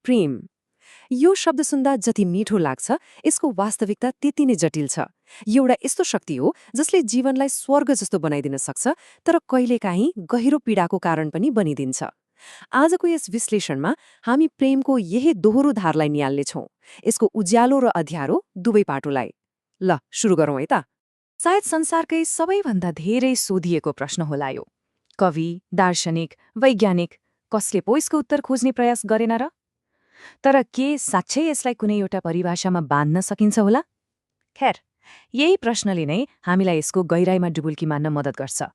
प्रेम। यो शब्द सुन्दा जति मिठो लाग्छ यसको वास्तविकता त्यति नै जटिल छ। यो एउटा यस्तो शक्ति हो जसले जीवनलाई स्वर्ग जस्तो बनाइदिन सक्छ, तर कहिलेकाहीँ गहिरो पीडाको कारण पनि बनिदिन्छ। आजको यस विश्लेषणमा हामी प्रेमको यही दोहोरो धारलाई निहाल्नेछौँ, यसको उज्यालो र अँध्यारो दुवै पाटोलाई। ल सुरु गरौँ है त। सायद संसारकै सबैभन्दा धेरै सोधिएको प्रश्न होला यो। कवि, दार्शनिक, वैज्ञानिक कसले पो यसको उत्तर खोज्ने प्रयास गरेन र? तर के साँच्चै यसलाई कुनै एउटा परिभाषामा बाँध्न सकिन्छ होला? खैर, यही प्रश्नले नै हामीलाई यसको गहिराइमा डुबुल्की मान्न मद्दत गर्छ।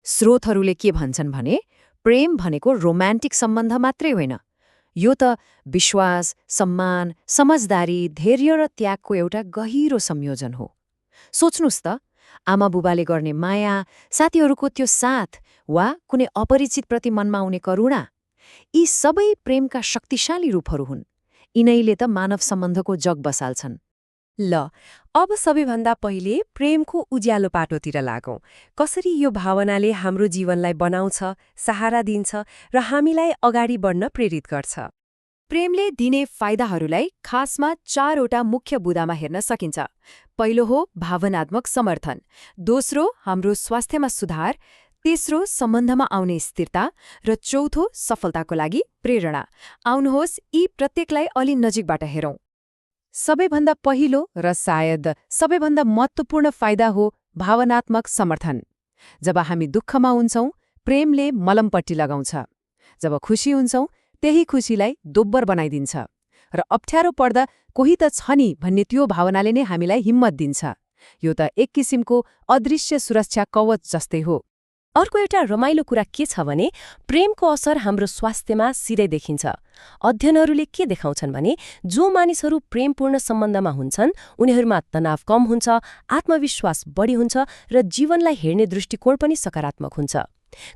स्रोतहरूले के भन्छन् भने प्रेम भनेको रोमान्टिक सम्बन्ध मात्रै होइन, यो त विश्वास, सम्मान, समझदारी, धैर्य र त्यागको एउटा गहिरो संयोजन हो। सोच्नुस् त, आमा बुबाले गर्ने माया, साथीहरूको त्यो साथ वा कुनै अपरिचितप्रति मनमा आउने करुणा, यी सबै प्रेमका शक्तिशाली रूपहरू हुन्। यिनैले त मानव सम्बन्धको जग बसाल्छन्। ल, अब सबैभन्दा पहिले प्रेमको उज्यालो पाटोतिर लागौं। कसरी यो भावनाले हाम्रो जीवनलाई बनाउँछ, सहारा दिन्छ र हामीलाई अगाडि बढ्न प्रेरित गर्छ। प्रेमले दिने फाइदाहरूलाई खासमा 4वटा मुख्य बुँदामा हेर्न सकिन्छ। पहिलो हो भावनात्मक समर्थन, दोस्रो हाम्रो स्वास्थ्यमा सुधार, तेस्रो सम्बन्धमा आउने स्थिरता र चौथो सफलताको लागि प्रेरणा। आउनुहोस् यी प्रत्येकलाई अलि नजिकबाट हेरौं। सबैभन्दा पहिलो र सायद सबैभन्दा महत्त्वपूर्ण फाइदा हो भावनात्मक समर्थन। जब हामी दुःखमा हुन्छौं, प्रेमले मलमपट्टी लगाउँछ। जब खुसी हुन्छौं, त्यही खुसीलाई दोब्बर बनाइदिन्छ। र अप्ठ्यारो पर्दा कोही त छ नि भन्ने त्यो भावनाले नै हामीलाई हिम्मत दिन्छ। यो त एक किसिमको अदृश्य सुरक्षा कवच जस्तै हो। अर्को एउटा रमाइलो कुरा के छ भने प्रेमको असर हाम्रो स्वास्थ्यमा सिधै देखिन्छ। अध्ययनहरूले के देखाउँछन् भने जो मानिसहरू प्रेमपूर्ण सम्बन्धमा हुन्छन् उनीहरूमा तनाव कम हुन्छ, आत्मविश्वास बढी हुन्छ र जीवनलाई हेर्ने दृष्टिकोण पनि सकारात्मक हुन्छ।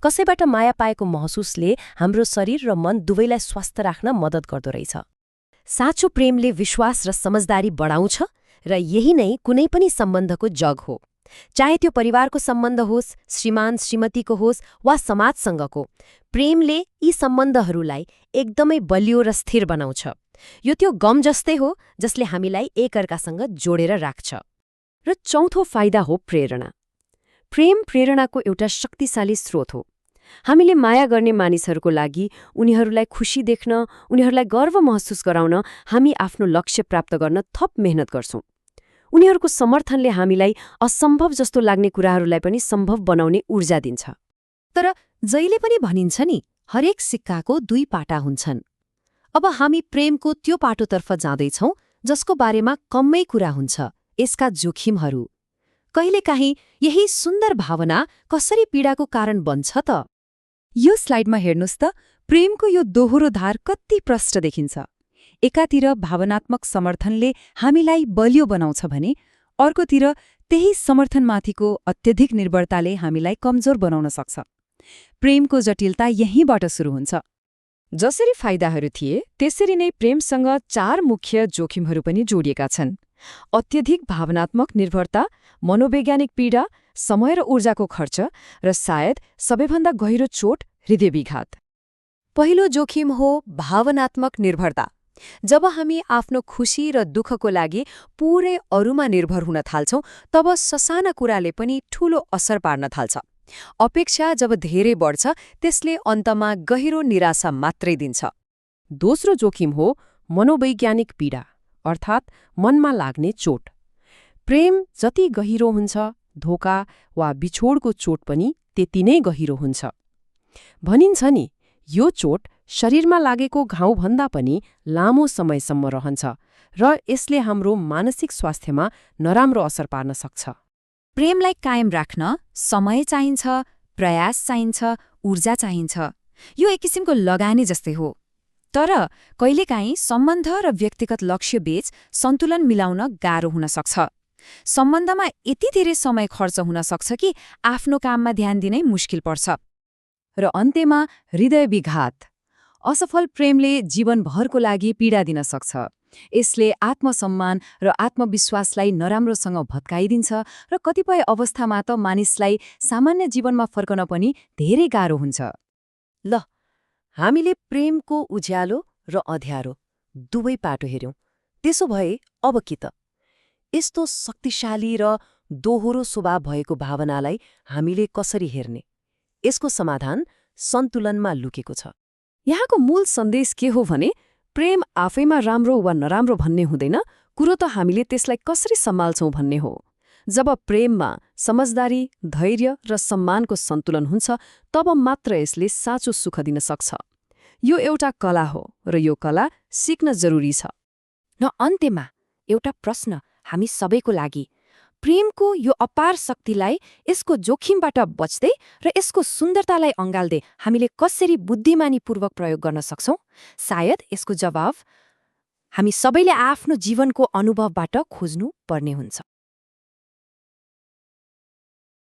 कसैबाट माया पाएको महसुसले हाम्रो शरीर र मन दुवैलाई स्वस्थ राख्न मद्दत गर्दो रहेछ। साँचो प्रेमले विश्वास र समझदारी बढाउँछ र यही नै कुनै पनि सम्बन्धको जग हो। चाहे त्यो परिवारको सम्बन्ध होस्, श्रीमान श्रीमतीको होस् वा समाजसँगको, प्रेमले यी सम्बन्धहरूलाई एकदमै बलियो र स्थिर बनाउँछ। यो त्यो गम जस्तै हो जसले हामीलाई एकअर्कासँग जोडेर राख्छ। र चौथो फाइदा हो प्रेरणा। प्रेम प्रेरणाको एउटा शक्तिशाली स्रोत हो। हामीले माया गर्ने मानिसहरूको लागि उनीहरूलाई खुसी देख्न, उनीहरूलाई गर्व महसुस गराउन हामी आफ्नो लक्ष्य प्राप्त गर्न थप मेहनत गर्छौं। उनीहरूको समर्थनले हामीलाई असम्भव जस्तो लाग्ने कुराहरूलाई पनि सम्भव बनाउने ऊर्जा दिन्छ। तर जहिले पनि भनिन्छ नि, हरेक सिक्काको दुई पाटा हुन्छन्। अब हामी प्रेमको त्यो पाटोतर्फ जाँदैछौं जसको बारेमा कम्मै कुरा हुन्छ, यसका जोखिमहरू। कहिलेकाहीँ यही सुन्दर भावना कसरी पीडाको कारण बन्छ त? यो स्लाइडमा हेर्नुस् त, प्रेमको यो दोहोरो धार कति प्रष्ट देखिन्छ। एकातिर भावनात्मक समर्थनले हामीलाई बलियो बनाउँछ भने अर्कोतिर त्यही समर्थनमाथिको अत्यधिक निर्भरताले हामीलाई कमजोर बनाउन सक्छ। प्रेमको जटिलता यहीँबाट सुरु हुन्छ। जसरी फाइदाहरू थिए त्यसरी नै प्रेमसँग 4 मुख्य जोखिमहरू पनि जोडिएका छन्। अत्यधिक भावनात्मक निर्भरता, मनोवैज्ञानिक पीडा, समय र ऊर्जाको खर्च र सायद सबैभन्दा गहिरो चोट, हृदयविघात। पहिलो जोखिम हो भावनात्मक निर्भरता। जब हामी आफ्नो खुसी र दुःखको लागि पूरै अरूमा निर्भर हुन थाल्छौं, तब ससाना कुराले पनि ठूलो असर पार्न थाल्छ। अपेक्षा जब धेरै बढ्छ, त्यसले अन्तमा गहिरो निराशा मात्रै दिन्छ। दोस्रो जोखिम हो मनोवैज्ञानिक पीडा, अर्थात् मनमा लाग्ने चोट। प्रेम जति गहिरो हुन्छ, धोका वा बिछोडको चोट पनि त्यति नै गहिरो हुन्छ। भनिन्छ नि, यो चोट शरीरमा लागेको घाउभन्दा पनि लामो समयसम्म रहन्छ र यसले हाम्रो मानसिक स्वास्थ्यमा नराम्रो असर पार्न सक्छ। प्रेमलाई कायम राख्न समय चाहिन्छ, प्रयास चाहिन्छ, ऊर्जा चाहिन्छ। यो एक किसिमको लगानी जस्तै हो। तर कहिलेकाहीँ सम्बन्ध र व्यक्तिगत लक्ष्य बीच सन्तुलन मिलाउन गाह्रो हुन सक्छ। सम्बन्धमा यति धेरै समय खर्च हुन सक्छ कि आफ्नो काममा ध्यान दिनै मुस्किल पर्छ। र अन्त्यमा हृदयविघात। असफल प्रेमले जीवनभरको लागि पीडा दिन सक्छ। यसले आत्मसम्मान र आत्मविश्वासलाई नराम्रोसँग भत्काइदिन्छ र कतिपय अवस्थामा त मानिसलाई सामान्य जीवनमा फर्कन पनि धेरै गाह्रो हुन्छ। ल, हामीले प्रेमको उज्यालो र अँध्यारो दुवै पाटो हेर्यौं। त्यसो भए अब के त? यस्तो शक्तिशाली र दोहोरो स्वभाव भएको भावनालाई हामीले कसरी हेर्ने? यसको समाधान सन्तुलनमा लुकेको छ। यहाँको मूल सन्देश के हो भने प्रेम आफैमा राम्रो वा नराम्रो भन्ने हुँदैन, कुरो त हामीले त्यसलाई कसरी सम्हाल्छौं भन्ने हो। जब प्रेममा समझदारी, धैर्य र सम्मानको सन्तुलन हुन्छ, तब मात्र यसले साँचो सुख दिन सक्छ। यो एउटा कला हो र यो कला सिक्न जरुरी छ। न अन्त्यमा एउटा प्रश्न हामी सबैको लागि, प्रेमको यो अपार शक्तिलाई यसको जोखिमबाट बच्दै र यसको सुन्दरतालाई अँगाल्दै हामीले कसरी बुद्धिमानीपूर्वक प्रयोग गर्न सक्छौं? सायद यसको जवाफ हामी सबैले आफ्नो जीवनको अनुभवबाट खोज्नु पर्ने हुन्छ।